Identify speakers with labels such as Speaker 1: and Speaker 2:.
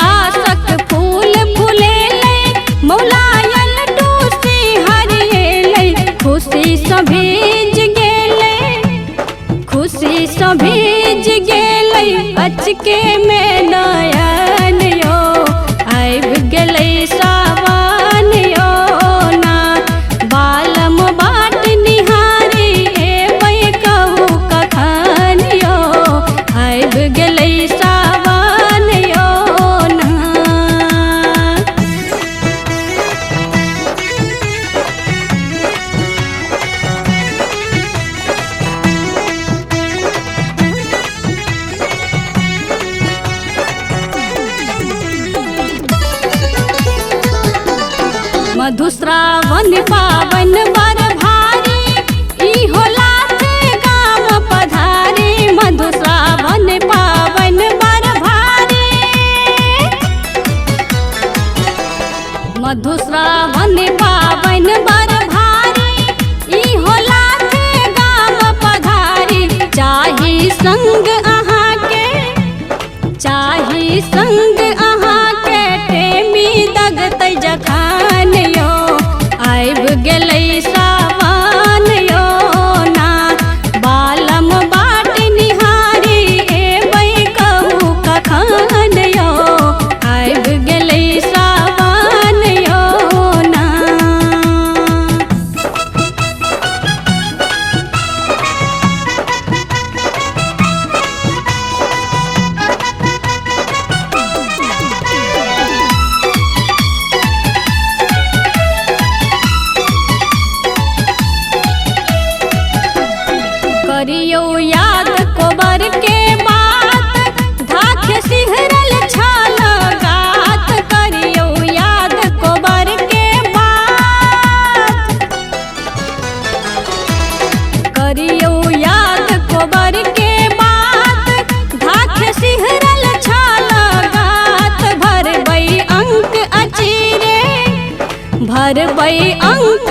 Speaker 1: आसक फूल फुलेलै, मौलायल टूसी हरिएलै, खुशी सँ भीज गेलै, खुशी सँ भीज गेलै, अचके में नयन यो, आबि गेलै सावन यो ना। बालम बाट निहारी एबै कहू कखन यो, आबि गेलै सावन यो ना। मधुश्रावण पावन बर भारी, ई होला से गाम पधारी। मधुश्रावण पावन बर भारी, मधुश्रावण पावन बर भारी, ई होला से गाम पधारी। चाही संग अहाँके, चाही संग अहाँके, टेमी दगतै जखन यो, आबि गेलै सावन यो ना। बालम बाट निहारी एबै कहू कखन यो, आबि गेलै सावन यो ना। करियौ याद कोबर के बात, धाख सिहरल छाल गात। करियौ याद कोबर के बात, करियौ याद कोबर के बात, धाख सिहरल छाल गात। भरबै अंक अचीरे, भरबै अंक